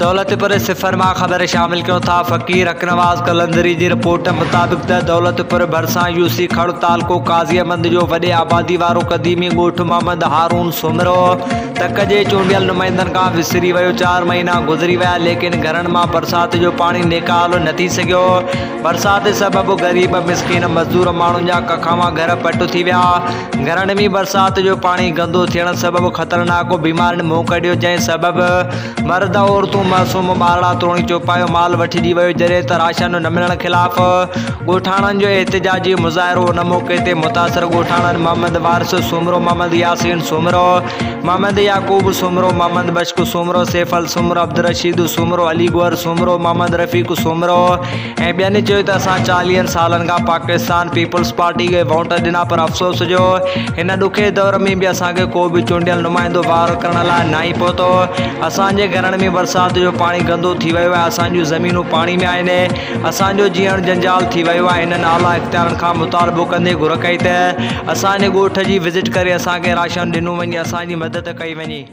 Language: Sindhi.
دولتپور صفر مان خبر شامل ڪيون ٿا فقير حق نواز قلندري جي رپورٽ مطابق ته دولتپور ڀرسان يوسي کڙ تعلقو قاضي احمد جو وڏي آبادي وارو قديمي ڳوٺ محمد هارون سومرو تڪ جي چونڊيل نمائندن کان وسري ويو چار مهينا گذري ويا ليڪن گهرن مان برسات جو پاڻي نيڪال نه ٿي سگهيو برسات سبب غريب مسڪين مزدور ماڻهن جا ڪکاوان گهر پٽ ٿي ويا گهرن ۾ برسات جو پاڻي گندو ٿيڻ سبب خطرناڪ بيمارين منهن ڪڍيو جنهن سبب مرد عورتون معصوم ٻارڙا توڻي چوپايو مال وٺجي ويو جڏهن ته راشن نه ملڻ خلاف ڳوٺاڻن جو احتجاجي مظاهرو ان موقعي تي متاثر ڳوٺاڻن محمد وارث سومرو محمد ياسين سومرو محمد يعقوب سومرو محمد بشڪ سومرو سيفل سومرو عبدالرشيد سومرو علي گوهر سومرو محمد رفيق سومرو ۽ ٻين چيو ته اسان چاليهن سالن کان پاڪستان پيپلز پارٽي کي ووٽ ڏنا پر افسوس جو هن ڏکي دور ۾ به اسان کي ڪو به چونڊيل نمائندو واهر ڪرڻ لاء ناهي پهتو اسان جي گهرن ۾ برسات جو پاڻي گندو ٿي ويو آهي اسان جون زمينون پاڻي ۾ آهن اسان جو جيئڻ جنجال ٿي ويو آهي هنن اعليٰ اختيارن کان مطالبو ڪندي گهر ڪئي ته اسان جي ڳوٺ جي وزٽ ڪري اسان کي راشن ڏنو وڃي اسان جي مدد ڪئي وڃي.